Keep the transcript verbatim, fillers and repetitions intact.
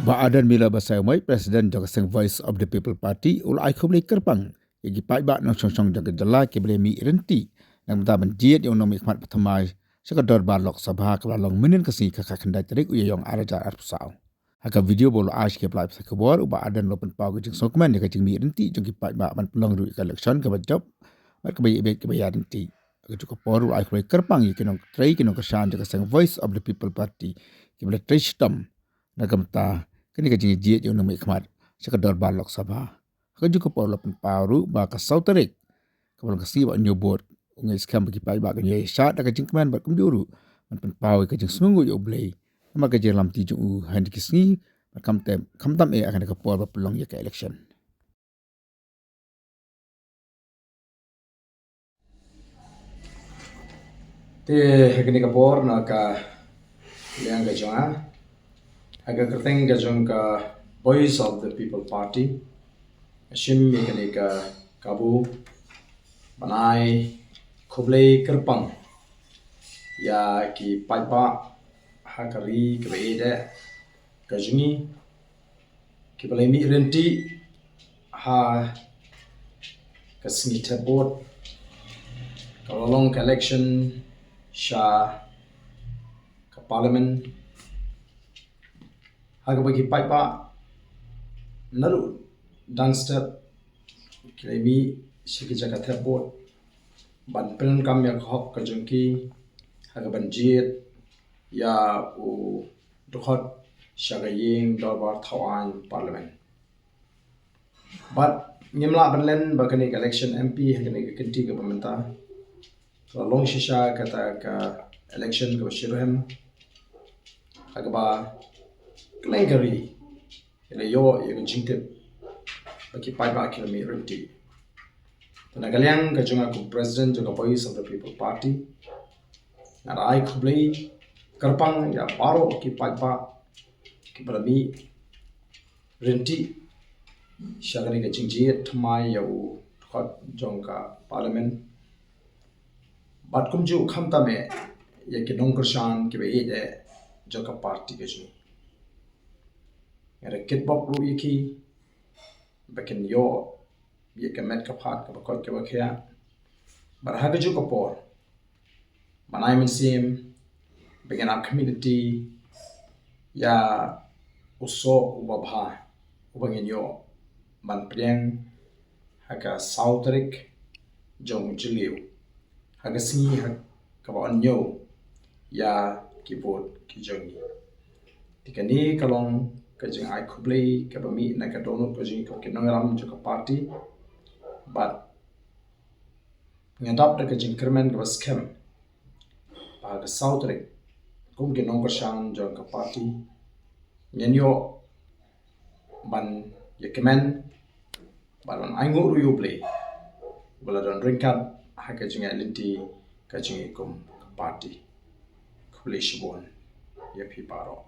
Bah Ardent Miller Basaiawmoit, President jong ka seng Voice of the People Party, u la ai khublei kyrpang ïa ki paidbah nongshong shnong jong ka jylla kiba la mih ryntih na ka bynta ban jied ïa u nongmihkhmat ba thymmai sha ka dorbar Lok Sabha kaba la long mynhynnin ka sngi ka khatkhyndai tarik u Ïaïong ar hajar arphew saw. Ha ka video ba u la ai sha ki paidbah, u Bah Ardent u la pynpaw ka jingsngewkmen ïa ka jingmih ryntih jong ki paidbah ban pynlong ruh ïa ka election kaba jop bad kaba ïaibeit kaba ïaryntih. Ha kajuh ka por u la ai khublei kyrpang ïa ki nongtrei ki nongkyrshan jong ka seng Voice of the People Party kiba la trei shitom na ka bynta kane ka jingjied ïa u nongmihkhmat sha ka dorbar Lok Sabha. Ha kajuh ka por u la pynpaw ruh ba ka saw tarik kaba long ka sngi ba ñiew vote, u ngeit skhem ba ki paidbah kin ïaishah da ka jingkmen bad kumjuh ruh ban pynpaw ïa ka jingsngewnguh ïa U Blei namar ka jingïalam ti jong u ha kine ki sngi, bad khamtam, khamtam eh ha kane ka por ba pynlong ïa ka election. Te ha kane ka por na ka liang ka jong nga, ha ka kyrteng ka jong ka Voice of the People Party, nga shim ïa kane ka kabu ban ai khublei kyrpang ïa ki paidbah ha ka ri kaba ïeit ka jong ngi, kiba la mih ryntih ha ka sngi thep vote kaba la long ka election sha ka Parliament, ha kaba ki paidbah naduh dang step ki la mih sha ki jaka thep vote ban pyndonkam ïa ka hok ka jong ki ha kaban jied ïa u dkhot sha ka ïing dorbar thawaiñ Parliament. Bad ngim lah ban len ba kane ka election M P ha kane ka kynti kaba mynta ka la long shisha kata ka election kaba shitrhem ha kaba kylleng ka ri ki la ïoh ïa ka jingtip ba ki paidbah ki la mih ryntih. Te na ka liang ka jong nga kum President jong ka Voice of the People Party, nga da ai khublei kyrpang ïa baroh ki paidbah kiba la mih ryntih sha kane ka jingjied thymmai ïa u dkhot jong ka Parliament, bad kumjuh khamtam eh ïa ki nongkyrshan kiba ïeit eh jong ka party ka jong ngi. Nga da kitbok ruh ïa ki ba kin ïoh ïa ka met ka phad kaba koit kaba khiah. Bad ha kajuh ka por ban ai mynsiem ba ngin ap khmih lynti ïa u soh uba bha uba ngin ïoh ban pdiang ha ka saw tarik jong u Jylliew, ha ka sngi ha kaba yn ñiew ïa ki vote ki jong ngi. Te kane ka long ka jingai khublei kaba mih na ka dohnud ka jong ngi kum ki nongïalam jong ka party. Bad nga dap da ka jingkyrmen kaba skhem ba ha ka saw tarik kum ki nongkyrshan jong ka party ngin ïoh ban ïa kmen bad ban ainguh ruh ïa U Blei ba la don ryngkat ha ka jingïaid lynti ka jong ngi kum ka party. Khublei shibun ïa phi baroh.